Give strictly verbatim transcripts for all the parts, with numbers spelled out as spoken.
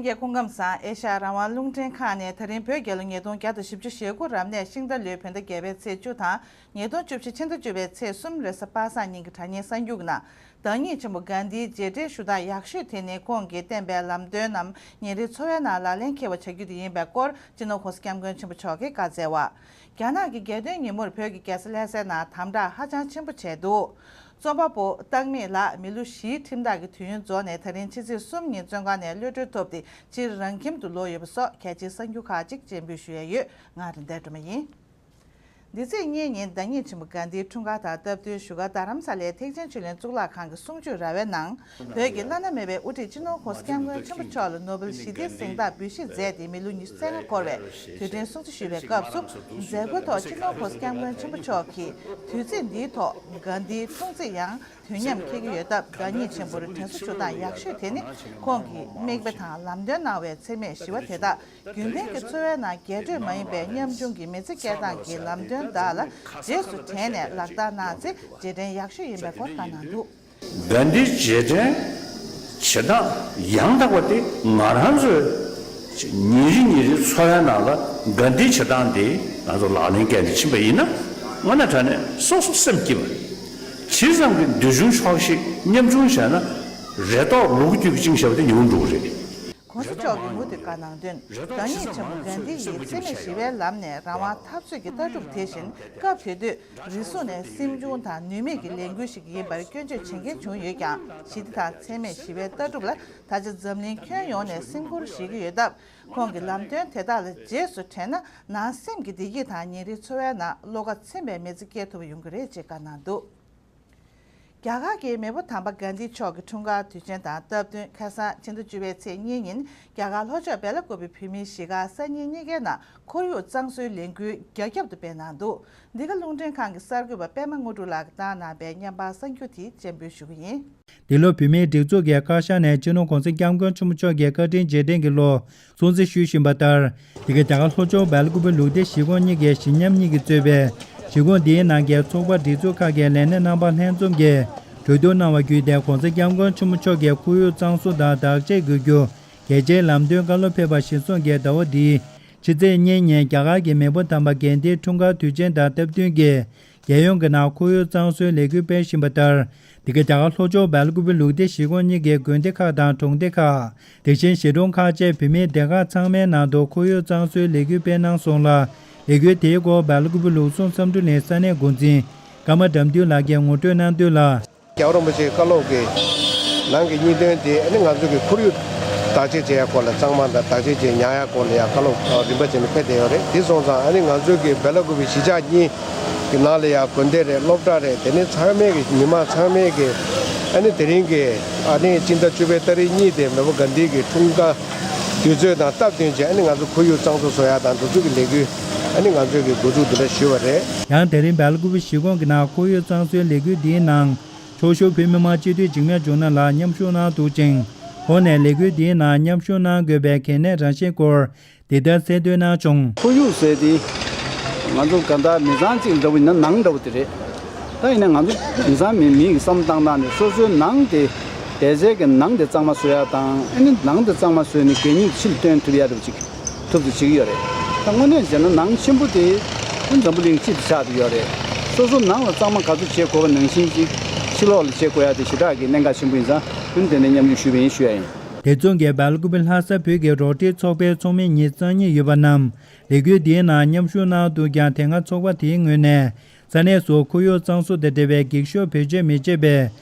རྒྱལ། སྐུ་ཁམས་བཟང་། ཨེ་ཤ་ཡ་རང་དབང་རླུང་འཕྲིན་ཁང་ནས། ད་རིང་བོད་རྒྱལ་ལོ་ཉིས་སྟོང་བརྒྱ་དང་བཞི་བཅུ་ཞེ་དགུ་རབ་གནས་ཤིང་རྟ་ལོའི་བོད་ཟླ་བརྒྱད་པའི་ཚེས་བཅུ་དང་། ཉིས་སྟོང་བཅུ་བཞི་ཕྱི་ཟླ་བཅུ་པའི་ཚེས་གསུམ་རེས་གཟའ་པ་སངས་ཉིན་གྱི་དྲ་བརྙན་གསར་འགྱུར་གྱི་ནང་། བདག་ཉིད་ཆེན་པོ་གྷན་དྷིའི་རྗེས་དྲན་ཞུ་སྟངས་ཡག་ཤོས་དེ་ནི་ཁོང་གིས་བསྟན་པའི་ལམ་སྟོན་རྣམས་ཉིན་རེའི་འཚོ་བའི་ནང་ལག་ལེན་འཁེལ་བ་བྱ་རྒྱུ་དེ་ཡིན་པའི་སྐོར། སྤྱི་ནོར་༸གོང་ས་༸སྐྱབས་མགོན་ཆེན་པོ་མཆོག་གིས་བཀའ་སྩལ་བ། རྒྱ་ནག་གི་རྒྱལ་སྟོན་ཉིན་མོར་བོད་ཀྱི་རྒྱལ་ས་ལྷ་སའི་ནང་དམ་དྲག་ཧ་ཅང་ཆེན་པོ་བྱས་འདུག་རྩོམ་པ་པོ་སྟག་མིག་ལགས་མི་ལོ་བཞིའི་ཁྲིམས་ཐག་གི་དུས་ཡུན་རྫོགས་ནས་ད་རིང་ཕྱི་ཚེས་གསུམ་ཉིན་བཙོན་ཁང་ནས་གློད་གྲོལ་ཐོབ་སྟེ་སྤྱིར་རང་ཁྱིམ་དུ་ལོག་ཡོད་པ་སོགས་གལ་ཆེའི་གསར་འགྱུར་ཁག་ཅིག་སྤྱན་འབུལ་ཞུ་ཡས་ཡོད། ང་རིན་ལྡན་སྒྲོལ་མ་ཡིན། འདི་ཚེས་གཉིས་ཉིན་བདག་ཉིད་ཆེན་པོ་གྷན་དྷིའི་འཁྲུངས་སྐར་དང་སྟབས་བསྟུན་བཞུགས་སྒར་རྡ་རམ་ས་ལའི་ཐེག་ཆེན་ཆོས་གླིང་གཙུག་ལག་ཁང་གི་གསུང་ཆོས་ར་བའི་ནང་། བོད་ཀྱི་བླ་ན་མེད་པའི་དབུ་ཁྲིད་སྤྱི་ནོར་༸གོང་ས་༸སྐྱབས་མགོན་ཆེན་པོ་མཆོག་ལ་ནོ་བེལ་ཞི་བདེའི་གཟེངས་རྟགས་འབུལ་བཞེས་མཛད་དེ་མི་ལོ་ཉི་ཤུ་རྩ་ལྔ་འཁོར་བའི་དུས་དྲན་སྲུང་བརྩི་ཞུས་པའི་སྐབས་སུ། མཛད་སྒོའི་ཐོག་སྤྱི་ནོར་༸གོང་ས་༸སྐྱབས་མགོན་ཆེན་པོ་མཆོག་གིས་དུས་ཚིགས་འདིའི་ཐོག་གྷན་དྷིའི་འཁྲུངས་ཚེས་ཡང་དུས་མཉམ་འཁེལ་གྱི་ཡོད་སྟབས། བདག་ཉིད་ཆེན་པོར་དྲན་གསོ་ཞུ་སྟངས་ཡག་ཤོས་དེ་ནི་ཁོང་གི་མིག་དཔེ་དང་ལམ་སྟོན་གནང་བའི་འཚེ་མེད་ཞི་བ་དེ་དག་རྒྱུན་ལྡན་གྱི་འཚོ་བའི་ནང་རྒྱས་སྤྲོས་མ་ཡིན་པའི་ཉམ་ཆུང་གི་མི་ཚེ་སྐྱེལ་སྟངས་ཀྱི་ལམ་སྟོན་དག་ལ་རྗེས་སུ་དྲན་ནས་ལག་བསྟར་གནང་ཚེ་རྗེས་དྲན་ཡག་ཤོས་ཡིན་པའི་སྐོར་བཀའ་གནང་འདུག་གྷན་དྷིའི་རྗེས་དྲན་བྱེད་སྟངས་ཡང་དག་པ་དེ་ང་རང་ཚོའི་ཉིན་རེ་ཉིན་རེའི་འཚོ་བའི་ནང་ལ་གྷན་དྷིའི་བྱེད་སྟངས་དེ་ང་ཚོ་ལག་ལེན་བཀལ་ནས་ཕྱིན་པ་ཡིན་ན། དངོས་གནས་དྲང་གནས་སོ་སོ་སེམས་སྐྱིད་པ་རེད། ཇི་ཙམ་གྱི་འདོད་ཆུང་ཆོག་ཤེས་ཉམ་ཆུང་བྱས་ན་རེ་དོགས་ལུ་གུ་རྒྱུད་ཀྱི་བཅིངས་བཞག་པ་དེ་ཉུང་འགྲོ་གི་རེད།༸གོང་ས་མཆོག་གིས་མུ་མཐུད་བཀའ་གནང་དོན། བདག་ཉིད་ཆེན་པོ་གྷན་དྷི་ཡིས་འཚེ་མེད་ཞི་བའི་ལམ་ནས་རང་དབང་འཐབ་རྩོད་ཀྱི་ལྟ་གྲུབ་དེ་བཞིན་སྐབས་དེ་དུས་རིག་གཞུང་ནས་སེམས་ཆུང་དང་ནུས་མེད་ཀྱི་ལས་འགུལ་ཞིག་ཡིན་པར་སྐྱོན་བརྗོད་བྱེད་མཁན་བྱུང་ཡོད་ཀྱང་། ཞི་བདེ་དང་འཚེ་མེད་ཞི་བའི་ལྟ་གྲུབ་ལ་ད་ཆ་འཛམ་གླིང་ཁྱོན་ཡོངས་ནས་སེམས་ཁུར་བཞེས་ཀྱི་ཡོད་སྟབས། ཁོང་གི་ལམ་སྟོན་དེ་དག་ལ་རྗེས་སུ་དྲན་ན་ནང་སེམས་ཀྱི་བདེ་སྐྱིད་དང་ཉིན་རེའི་འཚོ་བའི་ནང་བློ་ཁ་ཚིམ་པའི་མི་ཚེ་སྐྱེལ་ཐུབ་པ་ཡོང་གི་རེད་ཅེས་བཀའ་གནང་འདུག་རྒྱ་གར་གྱི་མེས་པོ་དམ་པ་གྷན་དྷི་མཆོག་གི་འཁྲུངས་སྐར་དུས་ཆེན་དང་སྟབས་བསྟུན། ཁ་སང་ཕྱི་ཟླ་བཅུ་པའི་ཚེས་གཉིས་ཉིན་རྒྱ་གར་ལྷོ་ཕྱོགས་སྦེ་ལ་ཀུ་པི་བོད་མིའི་གཞིས་ཀ་ས་གཉིས་གཉིས་ཀའི་ནང་ཁོར་ཡུག་གཙང་བཟོའི་ལས་འགུལ་རྒྱ་ཁྱབ་ཏུ་སྤེལ་གནང་འདུག་འདི་ག་རླུང་འཕྲིན་ཁང་གི་གསར་འགོད་པ་པད་མ་དངོས་གྲུབ་ལགས་ཀྱིས་བཏང་གནང་པའི་བརྙན་པར་གསར་འགྱུར་དེ་སྤྱན་འབུལ་ཞུ་གི་ཡིན། འདི་ལོ་བོད་མིའི་སྒྲིག་འཛུགས་ཀྱི་བཀའ་ཤག་ནས་སྤྱི་ནོར་༸གོང་ས་༸སྐྱབས་མགོན་ཆེན་པོ་མཆོག་གི་བཀའ་དྲིན་རྗེས་དྲན་གྱི་ལོ་སྲུང་བརྩི་ཞུས་བཞིན་པ་ལྟར། འདི་ག་རྒྱ་གར་ལྷོ་ཕྱོགས་སྦེ་ལ་ཀུ་པི་ལུགས་བདེ་གཞིས་ཁོངས་གཉིས་ཀྱི་གཞིས་མཉམ་གཉིས་ཀྱིས་གཙོས་པའི་གཞིས་ཁོངས་འདིའི་ནང་གི་ཚོགས་པ་སྒྲིག་འཛུགས་ཁག་གི་ལས་སྣེ་རྣམ་པ་ལྷན་འཛོམས་ཀྱིས་གྲོས་བསྡུར་གནང་བ་བརྒྱུད་དེ། ༸གོང་ས་༸སྐྱབས་མགོན་ཆེན་པོ་མཆོག་གི་ཁོར་ཡུག་གཙང་བཟོ་དང་བདག་གཅེས་དགོས་རྒྱུ་གལ་ཆེའི་ལམ་སྟོན་བཀའ་སློབ་ཕེབས་པ་གཞིར་བཟུང་གིས་ཟླ་བ་འདིའི་ཕྱི་ཚེས་གཉིས་ཉིན་རྒྱ་གར་གྱི་མེས་པོ་དམ་པ་གྷན་དྷིའི་འཁྲུངས་སྐར་དུས་ཆེན་དང་སྟབས་བསྟུན་གྱིས། རྒྱལ་ཡོངས་ཀྱི་ནང་ཁོར་ཡུག་གཙང་བཟོའི་ལས་འགུལ་སྤེལ་བཞིན་པ་ལྟར། འདི་ག་རྒྱ་གར་ལྷོ་ཕྱོགས་སྦེ་ལ་ཀུ་པི་ལུགས་བདེ་གཞིས་ཁོངས་གཉིས་ཀྱི་དགོན་སྡེ་ཁག་དང་གྲོང་སྡེ་ཁག་དེ་བཞིན་གཞིས་གྲོང་ཁག་བཅས་བོད་མིའི་སྡེ་ཁག་ཚང་མའི་ནང་དུ་ཁོར་ཡུག་གཙང་བཟོའི་ལས་འགུལ་སྤེལ་གནང་སོང་ལ། ལས་འགུལ་དེའི་སྐོར་སྦེ་ལ་ཀུ་པི་ལུགས་ཟུང་བསམ་གྲུབ་གླིང་ས་གནས་འགོ་འཛིན་ཀརྨ་དགྲ་འདུལ་ལགས་ཀྱིས་ངོ་སྤྲོད་གནང་དོན་ལ། རྒྱལ་བ་རིན་པོ་ཆེའི་བཀའ་སློབ་ཀྱི་ནང་གི་སྙིང་དོན་དེ་ཨ་ནི་ང་ཚོ་གི་ཁོར་ཡུག་བདག་གཅེས་བྱེད་ཡ་སྐོར་ལ། གཙང་མ་དང་བདག་གཅེས་བྱེད་ཉར་ཡ་སྐོར་ལ་ཡ་བཀའ་སློབ་རིམ་པ་བྱས་ནས་ཕེབས་བསྡད་ཡོད་རེད། དེ་སོང་ཙང་ཨ་ནི་ང་ཚོ་གི་སྦེ་ལ་ཀུ་པི་གཞིས་ཆགས་གཉིས་ཀྱི་ནང་ལ་ཡ་དགོན་སྡེ་རེད། སློབ་གྲྭ་རེད། དེ་ནས་ཚང་མས་ཀྱི་མི་མང་ཚང་མས་ཀྱི་ཨ་ནི་དེ་རིང་གི་ཨ་ནི་སྤྱི་ཟླ་བཅུ་པའི་ཏ་རིག་གཉིས་དེ་མེས་པོ་གྷན་དྷི་གི་འཁྲུངས་སྐར་དུས་ཚོད་དང་སྟབས་བསྟུན་བྱས། ཨ་ནི་ང་ཚོ་ཁོར་ཡུག་གཙང་བཟོ་བཟོ་ཡ་དང་འདི་ཚོ་གི་ལས་འགུལ་ཨ་ནི་ང་ཚོས་ཀྱི་འགོ་འཛུགས་འདི་འདྲ་ཞུས་པ་རེད། ཡང་དེ་རིང་སྦེ་ལ་ཀུ་པི་གཞིས་ཁོངས་ཀྱི་ནང་ཁོར་ཡུག་གཙང་བཟོའི་ལས་འགུལ་འདིའི་ནང་། ཕྱོགས་བཞུགས་བོད་མི་མང་སྤྱི་འཐུས་འཇིགས་མེད་ཇོ་ནང་ལགས་མཉམ་ཞུགས་གནང་འདུག་ཅིང་། ཁོང་ནས་ལས་འགུལ་འདིའི་ནང་མཉམ་ཞུགས་གནང་དགོས་པའི་གལ་གནད་རང་བཞིན་སྐོར་འདི་ལྟར་གསལ་འདོན་གནང་བྱུང་། ཁོར་ཡུག་ཟེར་དེ་ང་ཚོ་ག་ད་མི་ཚང་གཅིག་འདྲ་བོ་ཡིན་ན་ནང་འདྲ་བོ་དེ་རེད། ད་ཡིན་ན་ང་ཚོ་མི་ཚང་མི་མི་ཡི་བསམ་བློ་བཏང་སྟངས་ནི་སོ་སོའི་ནང་དེ་བསྡད་སའི་གི་ནང་དེ་གཙང་མ་བཟོ་ཡ་དང་། ཨ་ནི་ནང་དེ་གཙང་མ་བཟོས་ནས་གད་སྙིགས་ཕྱིར་བཏོན་ཐུབ་ཡ་འདྲ་བོ་ཅིག་ཐུབ་ཏུ་བྱེད་ཀྱི་ཡོད་རེད། ད་དངོས་གནས་བྱས་ན་ནང་ཆེན་པོ་དེ་འཛམ་བུ་གླིང་སྤྱི་དུ་ཆགས་ཏེ་ཡོད་རེད། སོ་སོ་ནང་ལ་གཙང་མ་ག་ཚོད་བྱེད་དགོས་པ་ནང་བཞིན་ཅིག་ཕྱི་ལོགས་ལ་བྱེད་དགོས་ཡ་དེ་ཞེ་དྲག་གི་གནད་འགག་ཆེན་པོ་ཡིན་ཙང་། དེ་ནས་མཉམ་ཞུགས་ཞུས་པ་ཡིན་ཞུ་ཡ་ཡིན། དེ་མཚུངས་ཀྱི་སྦེལ་ཀུ་པེ་ལྷ་ས་བོད་ཀྱི་རོགས་སྒྲིག་ཚོགས་པའི་ཚོགས་མི་ཉེར་གཉིས་ཡོད་པ་རྣམས་ལས་འགུལ་འདིའི་ནང་མཉམ་ཞུགས་གནང་འདུག་ཀྱང་། དེ་སྔ་ཚོགས་པ་དེའི་ངོས་ནས་ས་གནས་སུ་ཁོར་ཡུག་གཙང་བཟོ་དང་འབྲེལ་བའི་འགྱིག་ཤོག་བེད་སྤྱོད་མི་བྱེད་པའི་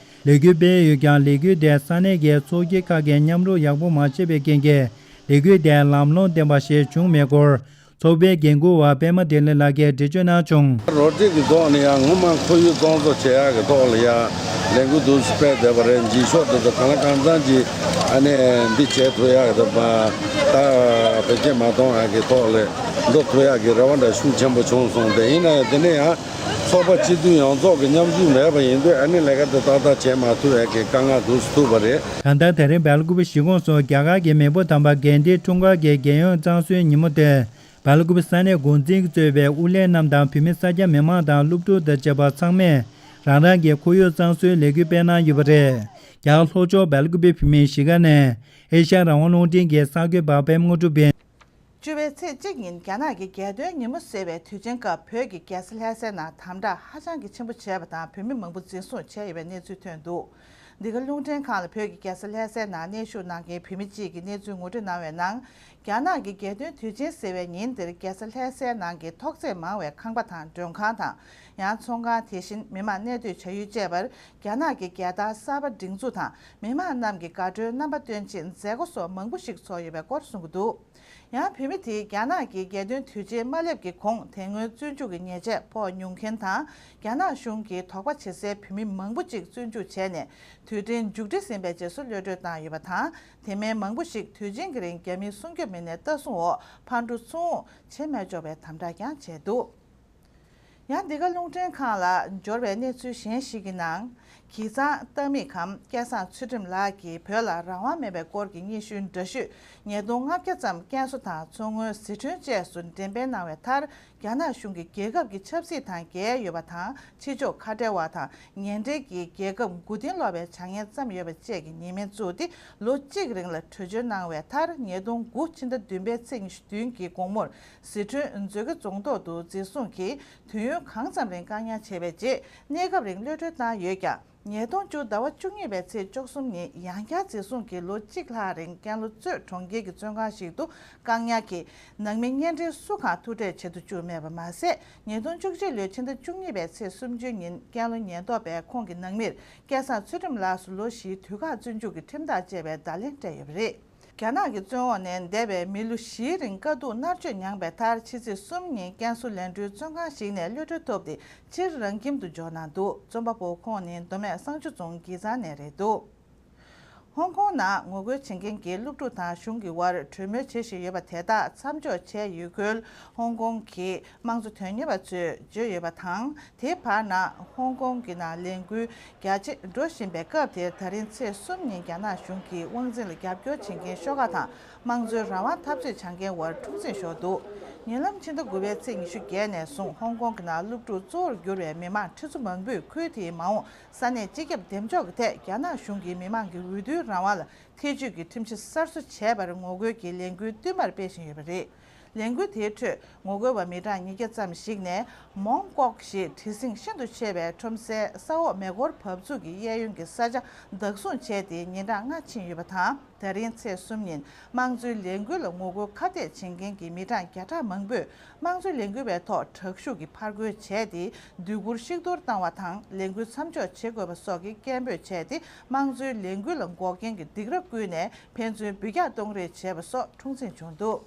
ལས་འགུལ་སྤེལ་ཡོད་ཀྱང་། ལས་འགུལ་དེ་ས་གནས་ཀྱི་ཚོགས་སྐྱིད་ཁག་གིས་མཉམ་རུབ་ཡག་པོ་མ་བྱས་པའི་རྐྱེན་གྱིས་ལས་འགུལ་དེ་ལམ་ལྷོང་ལྡན་པ་ཞིག་བྱུང་མེད་སྐོར། ཚོགས་པའི་འགན་འཁུར་བ་པད་མ་བདེ་ལེགས་ལགས་ཀྱིས་འགྲེལ་བརྗོད་གནང་བྱུང་། རོགས་སྒྲིག་གི་ཐོག་ནས་ཡང་ངོ་མ་ཁོར་ཡུག་གཙང་བཟོ་བྱེད་ཡག་གི་ཐོག་ལ་ཡང་ལས་འགུལ་འདུག་སྤེལ་བསྡད་པ་རེད། འགྱིག་ཤོག་དེ་ཚོ་གང་ལ་གང་འཚམ་གྱིས་ཨ་ནི་འདི་བྱེད་ཐུབ་ཡག་གི་ད་བེད་སྤྱད་མ་གཏོང་ཡག་གི་ཐོག་ལ་འགྲོ་ཐུབ་ཡག་གི་རེ་བ་འདྲ་ཤུགས་ཆེན་པོ་བྱུང་སོང་། དེ་ཡིན་ན་ཡང་དེ་ནས་ཡང་ཚོགས་པ་སྤྱི་འཐུས་ཡོངས་རྫོགས་ཀྱི་མཉམ་ཞུགས་མེད་པ་ཡིན་དུས་ཨ་ནི་ལས་ཀ་དེ་ཏག་ཏག་བྱེད་མ་ཐུབ་ཡག་གི་དཀའ་ངལ་འདུག་ཐུག་པ་རེད། གང་ལྟར། དེ་རིང་སྦེལ་ཀུ་པེ་གཞིས་ཁོངས་སུ་རྒྱ་གར་གྱི་མེས་པོ་དམ་པ་གྷན་དྷིའི་འཁྲུངས་སྐར་གྱི་རྒྱལ་ཡོངས་གཙང་བཟོའི་ཉིན་མོ་སྟེ། སྦེལ་ཀུ་པེ་ས་གནས་འགོ་འཛིན་གྱིས་གཙོས་པའི་དབུ་ལས་རྣམས་དང་། བོད་མི་ས་སྐྱ་མི་མང་དང་། སློབ་ཕྲུག་དང་བཅས་པ་ཚང་མས་རང་རང་གི་ཁོར་ཡུག་གཙང་བཟོའི་ལས་འགུལ་སྤེལ་གནང་ཡོད་པ་རེད། རྒྱ་གར་ལྷོ་ཕྱོགས་སྦེལ་ཀུ་པེ་བོད་མིའི་གཞིས་ཀ་ནས་ཨེ་ཤ་ཡ་རང་དབང་རླུང་འཕྲིན་གྱི་གསར་འགོད་པ་པད་མ་དངོས་གྲུབ་ཡིན། བཅུ་པའི་ཚེས་གཅིག་ཉིན་རྒྱ་ནག་གི་རྒྱལ་སྟོན་ཉིན་མོ་ཟེར་བའི་དུས་ཆེན་སྐབས་བོད་ཀྱི་རྒྱལ་ས་ལྷ་སའི་ནང་དམ་དྲག་ཧ་ཅང་གི་ཆེན་པོ་བྱས་པ་དང་། བོད་མི་མང་པོ་འཛིན་བཟུང་བྱས་ཡོད་པའི་གནས་ཚུལ་ཐོན་འདུག། འདི་ག་རླུང་འཕྲིན་ཁང་ལ་བོད་ཀྱི་རྒྱལ་ས་ལྷ་སའི་ནང་གནས་བཞུགས་གནང་མཁན་བོད་མི་གཅིག་གིས་གནས་ཚུལ་ངོ་སྤྲོད་གནང་བའི་ནང་། རྒྱ་ནག་གི་རྒྱལ་སྟོན་དུས་ཆེན་ཟེར་བའི་ཉིན་འདིར་རྒྱལ་ས་ལྷ་སའི་ནང་གི་ཐོག་བརྩེགས་མང་བའི་ཁང་པ་དང་མགྲོན་ཁང་དང་། ཡང་ཚོང་ཁང་། དེ་བཞིན་མི་མང་གནས་སྡོད་བྱ་ཡུལ་བཅས་པར་རྒྱ་ནག་གི་རྒྱལ་དར་གསར་པ་སྒྲེང་འཛུགས་དང་། མི་མང་རྣམས་ཀྱིས་དགའ་སྤྲོའི་རྣམ་པ་སྟོན་ཆེད་མཛད་སྒོ་སོགས་མང་པོ་ཞིག་ཚོགས་ཡོད་པའི་སྐོར་གསུང་གི་འདུག། ཡང་བོད་མི་དེས་རྒྱ་ནག་གི་རྒྱལ་སྟོན་དུས་ཆེན་མ་སླེབས་ཀྱི་གོང་དེ་སྔོན་བཙོན་འཇུག་གི་ཉེས་ཆད་ཕོག་མྱོང་མཁན་དང་། རྒྱ་ནག་གཞུང་གིས་དོགས་པ་བྱེད་སའི་བོད་མི་མང་པོ་ཅིག་བཙོན་འཇུག་བྱས་ནས་དུས་དྲན་མཇུག་སྒྲིལ་ཟིན་པའི་རྗེས་སུ་གློད་གྲོལ་བཏང་ཡོད་པ་དང་། དེ་མིན་མང་པོ་ཞིག་དུས་ཆེན་གྱི་རིང་རྒྱ་མིའི་སྲུང་སྐྱོབ་མི་སྣའི་ལྟ་སྲུང་འོག་ཕར་འགྲོ་ཚུར་འོང་བྱེད་མི་ཆོག་པའི་དམ་དྲག་ཀྱང་བྱས་འདུག། ཡང་འདི་ག་རླུང་འཕྲིན་ཁང་ལ་འབྱོར་བའི་གནས་ཚུལ་གཞན་ཞིག་གི་ནང་། གྱི་ཚང་རྟ་མིག་གམ་སྐལ་བཟང་ཚུལ་ཁྲིམས་ལགས་ཀྱིས་བོད་ལ་རང་དབང་མེད་པའི་སྐོར་གྱི་སྙན་ཞུའི་འདྲ་བཤུས་ཉིས་སྟོང་ལྔ་བརྒྱ་ཙམ་ཀན་སུའུ་དང་མཚོ་སྔོན། ཟི་ཁྲོན་བཅས་སུ་འགྲེམས་སྤེལ་གནང་བའི་མཐར། རྒྱ་ནག་གཞུང་གིས་རྒྱལ་ཁབ་ཀྱི་ཆབ་སྲིད་དང་འགལ་ཡོད་པ་དང་། ཕྱི་ཕྱོགས་ཁ་བྲལ་བ་དང་། ངན་འབྲེལ་གྱིས་རྒྱལ་ཁབ་མགོ་རྟིང་སློག་པའི་བྱ་ངན་བརྩམས་ཡོད་པ་བཅས་ཀྱི་ཉེས་མིང་བཙུགས་ཏེ། ལོ་གཅིག་རིང་ལ་བྲོས་བྱོལ་གནང་བའི་མཐར། ཉིས་སྟོང་དགུ་ཕྱི་ཟླ་བདུན་པའི་ཚེས་ཉི་ཤུ་བདུན་གྱི་དགོང་མོར་ཟི་ཁྲོན་མཛོད་དགེ་རྫོང་ཐོག་ཏུ་འཛིན་བཟུང་གིས་དུས་ཡུན་གང་ཙམ་རིང་བཀག་ཉར་བྱས་པའི་རྗེས། གནས་སྐབས་རིང་གློད་གྲོལ་བཏང་ཡོད་ཀྱང་། ཉིས་སྟོང་བཅུ་ཟླ་བ་བཅུ་གཉིས་པའི་ཚེས་བཅུ་གསུམ་ཉིན་ཡང་བསྐྱར་འཛིན་བཟུང་གིས་ལོ་གཅིག་ལྷག་རིང་ཀན་ལྷོ་གཙོས་གྲོང་ཁྱེར་གྱི་བཙོན་ཁང་ཞིག་ཏུ་བཀག་ཉར་གྱིས། ནང་མི་གཉེན་འབྲེལ་སུ་གང་ཐུག་འཕྲད་བྱེད་དུ་བཅུག་མེད་པ་མ་ཟད། ཉིས་སྟོང་བཅུ་གཅིག་ལོའི་ཕྱི་ཟླ་བཅུ་གཉིས་པའི་ཚེས་སུམ་ཅུ་ཉིན་ཀན་ལྷོ་ཉེན་རྟོག་པས་ཁོང་གི་ནང་མིར་སྐལ་བཟང་ཚུལ་ཁྲིམས་ལགས་སུ་ལོ་བཞིའི་དུས་བཀག་བཙོན་འཇུག་གི་ཁྲིམས་ཐག་བཅད་པའི་བརྡ་ལན་སྤྲད་ཡོད་པ་རེད། རྒྱ་ནག་གི་བཙོན་འོག་ནས་འདས་པའི་མི་ལོ་བཞིའི་རིང་དཀའ་སྡུག་མནར་གཅོད་མྱངས་པའི་མཐར། ཕྱི་ཚེས་གསུམ་ཉིན་ཀན་སུའུ་ལན་ཀྲུའུ་བཙོན་ཁང་ཞིག་ནས་གློད་གྲོལ་ཐོབ་སྟེ། ཕྱིར་རང་ཁྱིམ་དུ་འབྱོར་གནང་འདུག། རྩོམ་པ་པོ་ཁོང་ནི་མདོ་སྨད་བསང་ཆུ་རྫོང་དགེ་རྩང་ནས་རེད་འདུག། ཧོང་ཀོང་ནང་ངོ་རྒོལ་བྱེད་མཁན་གྱི་སློབ་ཕྲུག་དང་གཞུང་གི་དབར་གྲོས་མོལ་བྱེད་བཞིན་ཡོད་པ་དེ་དག་མཚམས་འཇོག་བྱས་ཡོད་སྐོར་ཧོང་ཀོང་གི་དམངས་གཙོ་དོན་གཉེར་བ་ཚོས་བརྗོད་ཡོད་པ་དང་། དེའི་བར་ན་ཧོང་ཀོང་གི་ནང་ལས་འགུལ་རྒྱ་ཆེ་འགྲོ་བཞིན་པའི་སྐབས་དེར། ད་རིང་ཚེས་གསུམ་ཉིན་རྒྱ་ནག་གཞུང་གིས་དབང་འཛིན་ལ་རྒྱབ་སྐྱོར་བྱེད་མཁན་ཤོག་ཁག་དང་། དམངས་གཙོའི་རང་དབང་འཐབ་རྩོད་བྱ་མཁན་དབར་འཁྲུག་འཛིང་ཤོར་འདུག། ཉེ་ལམ་ཕྱི་ཟླ་དགུ་པའི་ཚེས་ཉི་ཤུ་བརྒྱད་ནས་བཟུང་ཧོང་ཀོང་གི་ནང་སློབ་ཕྲུག་གཙོ་བོར་གྱུར་བའི་མི་མང་ཁྲི་ཚོ་མང་པོས་ཁུལ་དེའི་མ་འོངས་ས་གནས་སྤྱི་ཁྱབ་འདེམས་འཇོག་གི་ཐད། རྒྱ་ནག་གཞུང་གིས་མི་མང་གི་འོས་བསྡུའི་རང་དབང་ལ་ཐེ་ཇུས་ཀྱི་ཁྲིམས་གཞི་གསར་བཟོ་བྱས་པར་ངོ་རྒོལ་གྱི་ལས་འགུལ་བསྟུད་མར་སྤེལ་བཞིན་ཡོད་པ་རེད། ལས་འགུལ་དེའི་ཁྲོད་ངོ་རྒོལ་བ་མི་གྲངས་ཉིས་བརྒྱ་ཙམ་ཞིག་ནས་མོང་ཀོག་ཞེས་བྲི་ཟིང་ཤིན་ཏུ་ཆེ་བའི་ཁྲོམ་སའི་ས་འོག་མེ་འཁོར་འབབ་ཚུགས་ཀྱི་གཡས་གཡོན་གྱི་ས་ཆ་བདག་བཟུང་བྱས་ཏེ་ཉིན་གྲངས་ལྔ་ཕྱིན་ཡོད་པ་དང་། ད་རིང་ཚེས་གསུམ་ཉིན་དམངས་གཙོའི་ལས་འགུལ་ལ་ངོ་རྒོལ་ཁ་གཏད་བྱེད་མཁན་གྱི་མི་གྲངས་བརྒྱ་ཕྲག་མང་པོས་དམངས་གཙོའི་ལས་འགུལ་བའི་ཐོག་དྲག་ཤུགས་ཀྱིས་ཕར་རྒོལ་བྱས་ཏེ། སྡུག་གུར་བཤིག་གཏོར་བཏང་བ་དང་། ལས་འགུལ་མཚམས་འཇོག་བྱེད་དགོས་པ་སོགས་ཀྱི་སྐད་འབོད་བྱས་ཏེ། དམངས་གཙོའི་ལས་འགུལ་ལ་འགོག་རྐྱེན་གྱི་སྡིགས་ར་བསྐུལ་ནས་ཕན་ཚུན་འབུད་རྒྱག་གཏོང་རེས་བྱས་པ་སོགས་འཁྲུག་འཛིང་བྱུང་འདུག།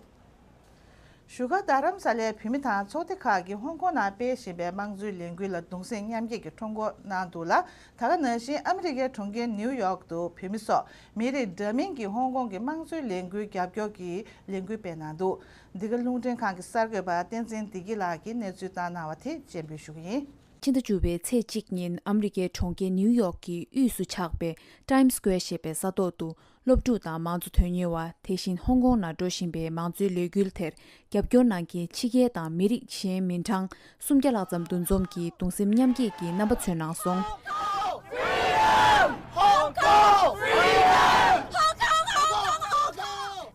བཞུགས་སྒར་རྡ་རམ་ས་ལའི་བོད་མི་དང་ཚོགས་སྡེ་ཁག་གིས་ཧོང་ཀོང་ནང་སྤེལ་བཞིན་པའི་དམངས་གཙོའི་ལས་འགུལ་ལ་གདུང་སེམས་མཉམ་སྐྱེད་ཀྱི་ཁྲོམ་སྐོར་གནང་འདུག་ལ། ད་ག་ནང་བཞིན་ཨ་མི་རི་ཀའི་གྲོང་ཁྱེར་ནིའུ་ཡོག་ཏུ་བོད་མི་སོགས་མི་རིགས་འདྲ་མིན་གྱི་ཧོང་ཀོང་གི་དམངས་གཙོའི་ལས་འགུལ་རྒྱབ་སྐྱོར་གྱི་ལས་འགུལ་སྤེལ་གནང་འདུག། འདི་ག་རླུང་འཕྲིན་ཁང་གི་གསར་འགོད་པ་བསྟན་འཛིན་བདེ་སྐྱིད་ལགས་ཀྱིས་གནས་ཚུལ་བཏང་གནང་བ་དེ་སྤྱན་འབུལ་ཞུ་གི་ཡིན། ཕྱི་ཟླ་བཅུ་པའི་ཚེས་གཅིག་ཉིན་ཨ་མི་རི་ཀའི་གྲོང་ཁྱེར་ནིའུ་ཡོག་གི་དབུས་སུ་ཆགས་པའི་Times Square ཞེས་པའི་ས་ཐོག་ཏུ། སློབ་ཕྲུག་དང་མང་གཙོ་དོན་གཉེར་བ། དེ་བཞིན་ཧོང་ཀོང་ནང་འགྲོ་བཞིན་པའི་མང་གཙོའི་ལས་འགུལ་དེར་རྒྱབ་སྐྱོར་གནང་མཁན་ཕྱི་རྒྱལ་དང་མི་རིགས་གཞན་མི་གྲངས་སུམ་བརྒྱ་ལྷག་ཙམ་འདུ་འཛོམས་ཀྱིས་གདུང་སེམས་མཉམ་སྐྱེད་ཀྱི་རྣམ་པ་མཚོན་གནང་སོང་།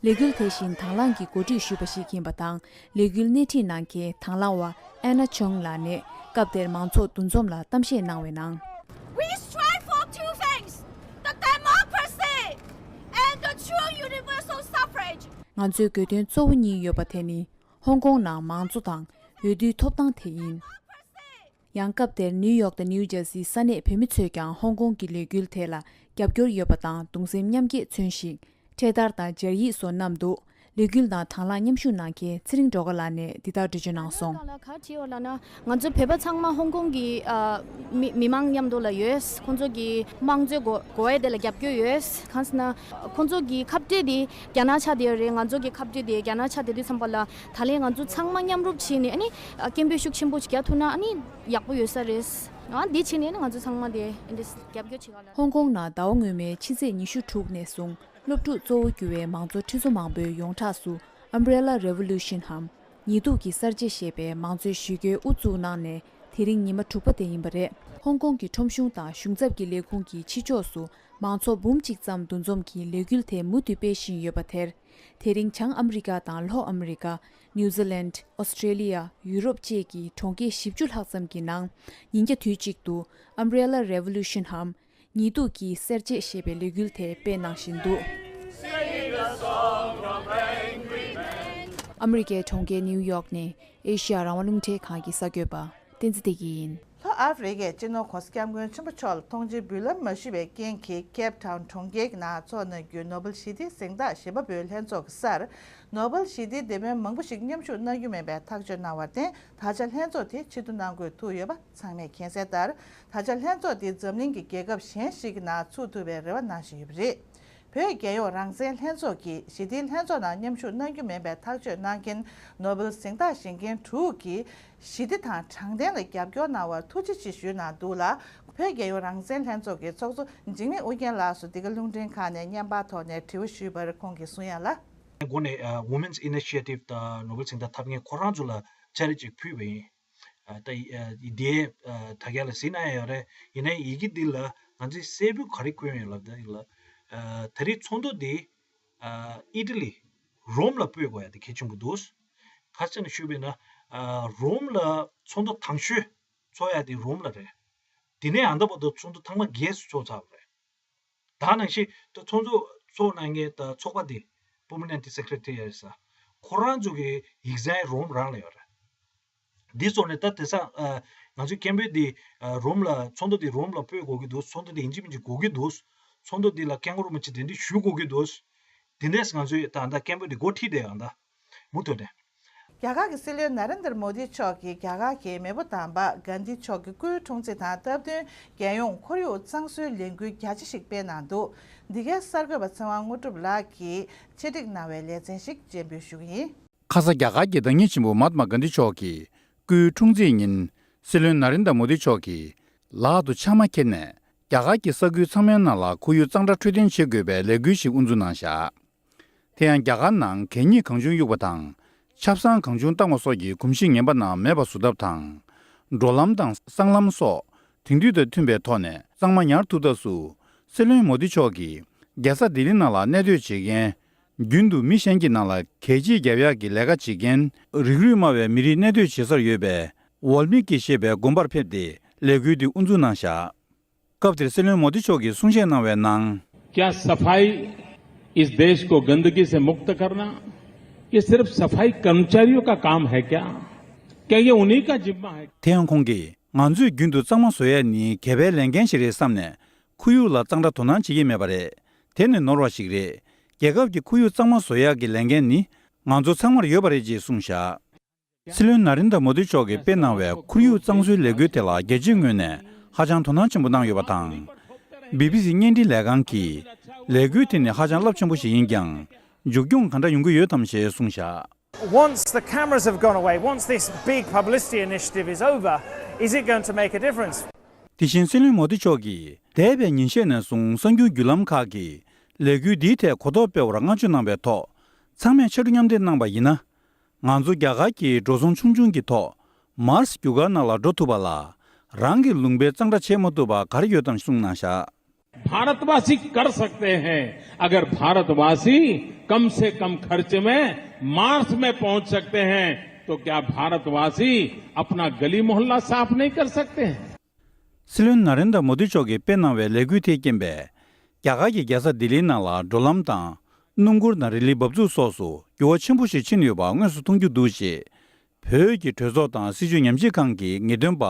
ལས་འགུལ་དེ་བཞིན་དང་བླངས་ཀྱིས་གོ་སྒྲིག་ཞུས་པ་ཞིག་ཡིན་པ་དང་། ལས་འགུལ་སྣེ་ཁྲིད་གནང་མཁན་དང་བླངས་བ། Anna Chung ལགས་ནས་སྐབས་དེར་མང་ཚོགས་འདུ་འཛོམས་ལ་གཏམ་བཤད་གནང་བའི་ནང་། We strive for two things, the democracy and the true universal suffrage. ང་ཚོའི་དགོས་དོན་གཙོ་བོ་གཉིས་ཡོད་པ་དེ་ནི་ཧོང་ཀོང་ནང་མང་གཙོ་དང་འོས་བསྡུའི་ཐོབ་ཐང་དེ་ཡིན། ཡང་སྐབས་དེར་ནིའུ་ཡོག་དང་ནིའུ་ཇར་སིའི་ས་གནས་བོད་མི་ཚོས་ཀྱང་ཧོང་ཀོང་གི་ལས་འགུལ་དེ་ལ་རྒྱབ་སྐྱོར་ཡོད་པ་དང་གདུང་སེམས་མཉམ་སྐྱེད་མཚོན་ཞིང་། འཕྲེད་དར་དང་སྦྱར་ཡིག་སོགས་བསྣམས་འདུག། ལས་འགུལ་ནང་དང་བླངས་མཉམ་ཞུགས་གནང་མཁན་ཚེ་རིང་སྒྲོལ་དཀར་ལགས་ནས་འདི་ལྟར་འགྲེལ་བརྗོད་གནང་སོང་། ང་ཚོ་བོད་པ་ཚང་མ་ཧོང་ཀོང་གི་ཨ་མི་མི་མང་མཉམ་དུ་ལ་ཡོད། ཁོང་ཚོ་གི་དམངས་གཙོའི་དགོས་དགོས་ཡ་དེ་ལ་རྒྱབ་སྐྱོར་ཡོད། གང་ཟེར་ན་ཁོང་ཚོ་གི་ཁ་བྲལ་དེ་རྒྱ་ནག་ཆགས་བསྡད་ཡོད་རེད། ང་ཚོ་གི་ཁ་བྲལ་དེ་རྒྱ་ནག་ཆགས་བསྡད་དུས་ཙམ་པ་ལ་ད་ལན་ང་ཚོ་ཚང་མ་མཉམ་རུབ་བྱས་ནས་ཨ་ནི་སྐད་འབོད་ཤུགས་ཆེན་པོ་ཞིག་རྒྱག་ཐུབ་ན་ཨ་ནི་ཡག་པོ་ཡོད་ས་རེད། ཨ་འདི་བྱས་ནས་ཨ་ནི་ང་ཚོ་ཚང་མ་དེ་འདི་རྒྱབ་སྐྱོར་བྱེད་ག་ལ། ཧོང་ཀོང་ནང་ཟླ་བ་སྔོན་མའི་ཕྱི་ཚེས་ཉི་ཤུ་དྲུག་ནས་བཟུང་། སློབ་ཕྲུག་གཙོ་བོ་གྱུར་བའི་མང་གཙོ་ཁྲི་ཚོ་མང་པོའི་ཡོངས་གྲགས་སུ་Umbrella Revolution འམ་ཉི་གདུགས་ཀྱི་གསར་བརྗེ་ཞེས་པའི་མང་གཙོའི་གཞི་རྒྱའི་དབུ་བཙུགས་གནང་ནས་དེ་རིང་ཉི་མ་དྲུག་པ་དེ་ཡིན་པ་རེད། ཧོང་ཀོང་གི་ཁྲོམ་གཞུང་དང་གཞུང་ཚབ་ཀྱི་ལས་ཁུངས་ཀྱིས་ཕྱི་ཕྱོགས་སུ་ མང་ཚོགས་འབུམ་གཅིག་ཙམ་འདུ་འཛོམས་ཀྱིས་ལས་འགུལ་དེ་མུ་མཐུད་སྤེལ་བཞིན་ཡོད་པ་དེར། དེ་རིང་བྱང་ཨ་མི་རི་ཀ་དང་ལྷོ་ཨ་མི་རི་ཀ། ནིའུ་ཛི་ལན། ཨོ་སི་ཀྲེ་ལི་ཡ། ཡུ་རོབ་བཅས་ཀྱི་གྲོང་ཁྱེར་བཞི་བཅུ་ལྷག་ཙམ་གྱི་ནང་། ཉིན་རྒྱབ་དུས་གཅིག་ཏུ་Umbrella Revolution འམ། ཉི་གདུགས་ཀྱི་གསལ་བྱེད་ཞེས་པའི་ལས་འགུལ་དེ་སྤེལ་གནང་བཞིན་འདུག། ཨ་མི་རི་ཀའི་གྲོང་ཁྱེར་ནིའུ་ཡོག་ནས་ཨེ་ཤི་ཡ་རང་དབང་རླུང་འཕྲིན་ཁང་གི་གསར་འགོད་པ་བསྟན་འཛིན་བདེ་སྐྱིད་ཡིན། ལྷོ་ཨ་ཧྥེ་རི་ཁའི་སྤྱི་ནོར་༸གོང་ས་༸སྐྱབས་མགོན་ཆེན་པོ་མཆོག་ལ་མཐོང་མཆན་འབུལ་ལམ་མ་ཞུས་པའི་རྐྱེན་གྱིས། ཀེབ་ཊའུན་གྲོང་ཁྱེར་གྱི་ནང་འཚོགས་གནང་རྒྱུའི་ནོ་བེལ་ཞི་བདེའི་གཟེངས་རྟགས་བཞེས་པ་པོའི་ལྷན་ཚོགས་ཀྱི་སར། ནོ་བེལ་ཞི་བདེའི་འདེམས་དཔོན་མང་པོ་ཞིག་མཉམ་ཞུགས་གནང་རྒྱུ་མིན་པའི་ཐག་གཅོད་གནང་བར་བརྟེན། ད་ཆ་ལྷན་ཚོགས་དེ་ཕྱིར་བསྡུ་གནང་དགོས་ཐུག་ཡོད་པ་ཚང་མས་མཁྱེན་གསལ་ལྟར། ད་ཆ་ལྷན་ཚོགས་དེ་འཛམ་གླིང་གི་རྒྱལ་ཁབ་གཞན་ཞིག་གི་ནང་ཚུགས་ཐུབ་པའི་རེ་བ་གནང་བཞིན་ཡོད་པ་རེད། བོད་རྒྱལ་ཡོངས་རང་བཙན་ལྷན་ཚོགས་ཀྱིས་ཞི་བདེའི་ལྷན་ཚོགས་ནང་མཉམ་ཞུགས་གནང་རྒྱུ་མིན་པའི་ཐག་གཅོད་གནང་མཁན་ནོ་བེལ་གཟེངས་རྟགས་བཞེས་མཁན་དྲུག་གིས། ཞི་བདེ་དང་དྲང་བདེན་ལ་རྒྱབ་སྐྱོར་གནང་བར་ཐུགས་རྗེ་ཆེ་ཞུས་གནང་འདུག་ལ། བོད་རྒྱལ་ཡོངས་རང་བཙན་ལྷན་ཚོགས་ཀྱི་ཚོགས་གཙོ་འཇིགས་མེད་ཨུ་རྒྱན་ལགས་སུ་འདི་ག་རླུང་འཕྲིན་ཁང་ནས་བརྙན་པར་ཐོག་ནས་དྲི་བ་ཞུས་པར་ཁོང་གིས་གསུང་ཡ་ལ། འགོ་ནས་ཨ་Women's Initiative དང་ནོ་བེལ་གཟེངས་རྟགས་ཐོབ་མཁན་ཁོ་རང་ཚོ་ལ་ཕྱག་བྲིས་ཅིག་ཕུལ་བ་ཡིན། ཨ་ད་ཡི་ཨ་ཡི་དེ་ཨ་ད་ག་ལ་གཟིགས་གནང་ཡ་ཡོད་རེད། ཡིན་ནའི་ཡི་གེ་འདི་ལ་ང་ཚོས་གསལ་པོ་ག་རེ་བཀོད་ཡོད་ལབ་ད་ཡིན་ལ། ཨ་ད་རེས་ཚོགས་འདུ་འདི་ཨ་ཨི་ཊ་ལི་རོམ་ལ་སྤོས་དགོས་ཡ་དེ་གལ་ཆེན་པོ་འདུག། ག་རེ་ཟེར་ན་ཞུས་པ་ཡིན་ན། ཨ་རོམ་ལ་ཚོགས་འདུ་དང་ཤོས་ཚོགས་ཡ་དེ་རོམ་ལ་རེད། དེ་ནས་ཨ་ད་བར་དུ་ཚོགས་འདུ་ཚང་མ་རྒྱས་སུ་ཚོགས་ཚར་བ་རེད། ད་ནང་བཞིན་ད་ཚོགས་འདུ་ཚོགས་གནང་མཁན་ད་ཚོགས་པ་དེ་Permanent Secretariat ཟེར། ཁོ་རང་ཚོ་གི་ཡིག་ཚང་རོམ་རང་ལ་ཡོད་རེད། འདི་ཚོ་ནས་ད་དེང་སང་ཨ་ང་ཚོའི་སྐད་འབོད་འདི་ཨ་རོམ་ལ་ཚོགས་འདུ་འདི་རོམ་ལ་སྤོས་དགོས་ཀྱི་འདུག། ཚོགས་འདུ་འདི་ཡིན་གཅིག་མིན་གཅིག་དགོས་ཀྱི་འདུག། ཚོགས་འདུ་འདི་ལ་སྐད་ངོ་རུ་མ་ཅིག་དེ་འདྲ་ཞུ་དགོས་ཀྱི་འདུག། དེ་འདྲས་ང་ཚོས་ད་ལྟ་སྐད་འབོད་འདི་འགོ་ཁྲིད་བསྡད་ཡོད་ད། མུ་མཐུད་ནས། རྒྱ་གར་གྱི་སྲིད་བློན་ན་རེན་དར་མོ་དི་མཆོག་གིས་རྒྱ་གར་གྱི་མེས་པོ་དམ་པ་གྷན་དྷི་མཆོག་གི་སྐུའི་འཁྲུངས་ཚེས་དང་སྟབས་བསྟུན། རྒྱལ་ཡོངས་ཁོར་ཡུག་གཙང་བཟོའི་ལས་འགུལ་རྒྱ་ཆེ་ཞིག་སྤེལ་གནང་འདུག། འདི་གའི་གསར་འགོད་པ་ཚེ་དབང་དངོས་གྲུབ་ལགས་ཀྱིས་ཆེད་སྒྲིག་གནང་བའི་ལེ་ཚན་ཞིག་སྤྱན་འབུལ་ཞུ་གི་ཡིན། ཁ་ས་རྒྱ་གར་གྱི་བདག་ཉིད་ཆེན་པོ་མཧཱ་ཏྨ་གྷན་དྷི་མཆོག་གི་སྐུའི་འཁྲུངས་ཚེས་ཉིན། སྲིད་བློན་ན་རེན་དྲ་མོ་དི་མཆོག་གིས་ལག་ཏུ་ཕྱགས་མ་འཁྱེར་ནས། རྒྱ་གར་གྱི་ས་ཁུལ་ཚང་མའི་ནང་ལ་ཁོར་ཡུག་གཙང་སྦྲ་འཕྲོད་བསྟེན་བྱེད་དགོས་པའི་ལས་འགུལ་ཞིག་དབུ་འཛུགས་གནང་བཞག། དེ་ཡང་རྒྱ་གར་ནང་གད་སྙིགས་གང་བྱུང་གཡུག་པ་དང་། ཆབ་གསང་གང་བྱུང་བཏང་བ་སོགས་ཀྱི་གོམས་གཤིས་ངན་པ་རྣམས་མེད་པ་བཟོ་ཐབས་དང་། འགྲོ་ལམ་དང་སྲང་ལམ་སོགས་དེང་དུས་དང་མཐུན་པའི་ཐོག་ནས་གཙང་མ་ཉར་ཐུབ་ཐབས་སུ། སྲིད་བློན་མོ་དི་མཆོག་གིས་རྒྱལ་ས་ལྡི་ལི་ནང་ལ་གནས་སྡོད་བྱེད་མཁན། རྒྱུན་དུ་མི་གཞན་གྱི་ནང་ལ་གད་ཕྱིས་རྒྱག་ཡག་གི་ལས་ཀ་བྱེད་མཁན། རིགས་རུས་དམའ་བའི་མི་རིགས་གནས་སྡོད་བྱེད་སར་ཡོད་པའི་ཝལ་མི་ཀི་ཞེས་པའི་དགོན་པར་ཕེབས་ཏེ་ལས་འགུལ་འདི་དབུ་འཛུགས་གནང་བཞག། སྐབས་དེར་སྲིད་བློན་མོ་དི་མཆོག་གིས་གསུང་བཤད་གནང་བའི་ནང་། क्या सफाई इस देश को गंदगी से मुक्त करना, ये सिर्फ सफाई कर्मचारियों का काम है क्या? क्या ये उन्हीं का जिम्मा है? དེ་ཡང་ཁོང་གིས། ང་ཚོས་རྒྱུན་དུ་གཙང་མ་བཟོ་ཡས་ནི་གད་པའི་ལས་འགན་ཞིག་རེད་བསམ་ནས། ཁོར་ཡུག་ལ་གཙང་སྦྲ་དོ་སྣང་བྱེད་ཀྱི་མེད་པ་རེད། དེ་ནི་ནོར་བ་ཞིག་རེད། རྒྱལ་ཁབ་ཀྱི་ཁོར་ཡུག་གཙང་མ་བཟོ་ཡག་གི་ལས་འགན་ནི་ང་ཚོ་ཚང་མར་ཡོད་པ་རེད་ཅེས་གསུངས་བཞག། སྲིད་བློན་ན་རེན་དྲ་མོ་དི་མཆོག་གིས་སྤེལ་གནང་བའི་ཁོར་ཡུག་གཙང་བཟོའི་ལས་འགུལ་དེ་ལ་རྒྱལ་སྤྱིའི་ངོས་ནས་ཧ་ཅང་དོ་སྣང་ཆེན་པོ་གནང་ཡོད་པ་དང་། བི་བི་སི་བརྙན་འཕྲིན་ལས་ཁང་གིས་ལས་འགུལ་དེ་ནི་ཧ་ཅང་རླབས་ཆེན་པོ་ཞིག་ཡིན་ཀྱང་། མཇུག་སྐྱོང་ག་འདྲ་ཡོང་གི་ཡོད་དམ་ཞེས་གསུངས་བཞག། Once the cameras have gone away, once this big publicity initiative is over, is it going to make a difference? དེ་བཞིན་སྲིད་བློན་མོ་དི་མཆོག་གིས་འདས་པའི་ཉིན་ཤས་ནས་བཟུང་གསར་འགྱུར་བརྒྱུད་ལམ་ཁག་གིས་ལས་འགུལ་འདིའི་ཐད་གོ་རྟོགས་སྤེལ་བར་བསྔགས་བརྗོད་གནང་བའི་ཐོག་ཚང་མས་ཕྱར་གྲུ་མཉམ་འདེགས་གནང་བ་ཡིན་ན། ང་ཚོ་རྒྱ་གར་གྱི་འགྲོ་སོང་ཆུང་ཆུང་གི་ཐོག་མཱར་སི་རྒྱུ་སྐར་ནང་ལ་འགྲོ་ཐུབ་པ་ལ་རང་གི་ལུང་པའི་གཙང་སྦྲ་བྱེད་མ་ཐུབ་པ་ག་རེ་ཡོད་དམ་གསུངས་གནང་བཞག། भारतवासी कर सकते हैं। अगर भारतवासी कम से कम खर्च में मार्स में पहुंच सकते हैं, तो क्या भारतवासी अपना गली मोहल्ला साफ नहीं कर सकते हैं? སྲིད་བློན་ན་རེན་དྲ་མོ་དི་མཆོག་གིས་སྤེལ་གནང་བའི་ལས་འགུལ་དེས་རྐྱེན་པས། རྒྱ་གར་གྱི་རྒྱལ་ས་ལྡི་ལིའི་ནང་ལ་འགྲོ་ལམ་དང་། སྣུམ་འཁོར་དང་རི་ལིའི་འབབ་ཚུགས་སོགས་སུ་འགྱུར་བ་ཆེན་པོ་ཞིག་ཕྱིན་ཡོད་པ་དངོས་སུ་མཐོང་རྒྱུ་འདུག་ཅེས། བོད་ཀྱི་གྲོས་ཚོགས་དང་སྲིད་བྱུས་ཉམས་ཞིབ་ཁང་གི་ངེས་སྟོན་པ་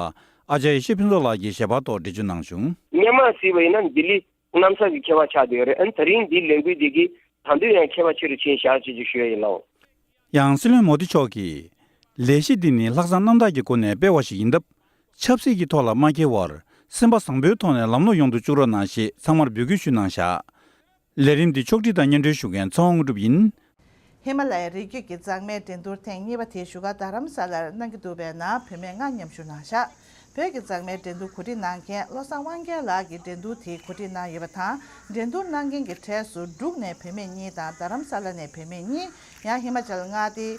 ཨ་ཅརྱ་ཡེ་ཤེས་ཕུན་ཚོགས་ལགས་ཀྱིས་ཞལ་པར་ཐོག་འགྲེལ་བརྗོད་གནང་བྱུང་། སྔོན་མ་གཟིགས་པ་ཡིན་ན་ལྡི་ལི་གནམ་ས་གི་ཁྱད་པར་ཆགས་བསྡད་ཡོད་རེད། ཨ་ནི་ད་རིང་འདིའི་ལས་འགུལ་འདི་གིས་ད་དུང་ཡང་ཁྱད་པར་ཆེ་རུ་ཕྱིན་བཞག་ཅེས་ཅིག་ཞུ་ཡ་ཡིན་ལགས། ཡང་སྲིད་བློན་མོ་དི་མཆོག་གིས། ལས་གཞི་འདི་ནི་ལྷག་བསམ་རྣམ་དག་གི་སྒོ་ནས་སྤེལ་བ་ཞིག་ཡིན་སྟབས། ཆབ་སྲིད་ཀྱི་ཐོག་ལ་མ་འཁེལ་བར་སེམས་པ་བཟང་པོའི་ཐོག་ནས་ལམ་ལྷོང་ཡོང་དུ་བཅུག་རོགས་གནང་ཞེས་ཚང་མར་འབོད་སྐུལ་ཞུས་གནང་བཞག། ལས་རིམ་འདི་ཕྱོགས་སྒྲིག་དང་སྙན་སྒྲོན་ཞུ་མཁན་ཚེ་དབང་དངོས་གྲུབ་ཡིན། ཧི་མ་ལ་ཡའི་རི་རྒྱུད་ཀྱི་མཛངས་མའི་འགྲན་བསྡུར་ཐེངས་གཉིས་པ་དེ་བཞུགས་སྒར་རྡ་རམ་ས་ལར་གནང་གི་འདུག་པའི་ནང་བུད་མེད་ལྔ་མཉམ་ཞུགས་གནང་བཞག། བོད་ཀྱི་མཛངས་མའི་འགྲན་བསྡུར་གོ་སྒྲིག་གནང་མཁན་བློ་བཟང་དབང་རྒྱལ་ལགས་ཀྱིས་འགྲན་བསྡུར་དེ་གོ་སྒྲིག་གནང་ཡོད་པ་དང་། འགྲན་བསྡུར་གནང་མཁན་གྱི་གྲས་སུ་འབྲུག་ནས་བུད་མེད་གཉིས་དང་རྡ་རམ་ས་ལ་ནས་བུད་མེད་གཉིས། ཡང་ཧི་མ་ཅལ་མངའ་སྡེའི་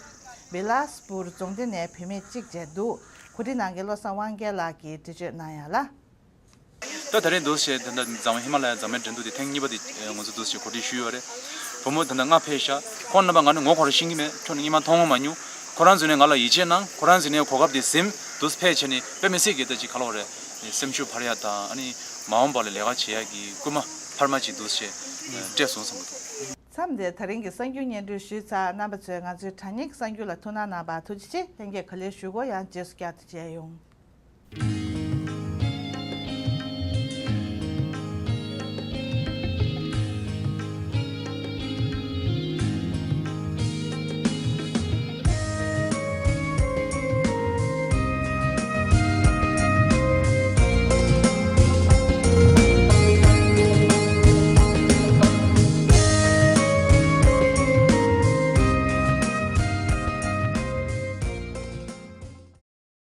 བི་ལཱ་སི་པུར་རྫོང་སྡེ་ནས་བུད་མེད་གཅིག་བཅས་འདུག། གོ་སྒྲིག་གནང་མཁན་བློ་བཟང་དབང་རྒྱལ་ལགས་ཀྱིས་འགྲེལ་བརྗོད་གནང་ཡ་ལ། ད་ད་རེས་འདུག་སེ་ད་ལྟ་འཛམ་ཧི་མ་ལ་ཡ་འཛམ་མའི་འགྲན་བསྡུར་དེ་ཐེངས་གཉིས་པ་དེ་ང་ཚོ་འདུག་སེ་གོ་སྒྲིག་ཞུས་ཡོད་རེད། བུ་མོ་ད་ལྟ་ལྔ་ཕེབས་ཤག་ཁོང་རྣམ་པ་ང་ནི་ངོ་ཁོ་རང་ཤེས་ཀྱི་མེད། ཁྱོད་ནི་སྔོན་མ་མཐོང་མྱོང་མ་མྱོང་། ཁོ་རང་ཚོ་ནས་ང་ལ་ཡིད་ཆེས་གནང་། ཁོ་རང་ཚོ་ནས་གོ་སྐབས་དེ་ཟིན། འདུག་སེ་ཕེབས་བྱས་ནས་དཔེ་མི་སྲིད་ཀྱི་ད་ཅིག་ག་ལབ་དགོས་རེད། སེམས་ཤུགས་འཕར་ཡ་དང་། ཨ་ནི་མ་འོངས་པ་ལ་ལས་ཀ་བྱེད་ཡ་གི་སྐུལ་མ་འཕར་མ་ཅིག་འདུག་སེ་སྤྲད་སོང་བསམ་གྱི་འདུག་མཚམས་འདིར་ད་རིང་གི་གསར་འགྱུར་སྙན་སྒྲོན་ཞུས་ཚར། རྣམ་པ་ཚོས་ང་ཚོའི་དྲ་བརྙན་གྱི་གསར་འགྱུར་ལ་ཐུགས་སྣང་གནང་བར་ཐུགས་རྗེ་ཆེ། ལྷན་རྒྱས་ག་ལེར་བཞུགས་སྒོ་ཡང་རྗེས་སུ་བསྐྱར་དུ་མཇལ་ཡོང་།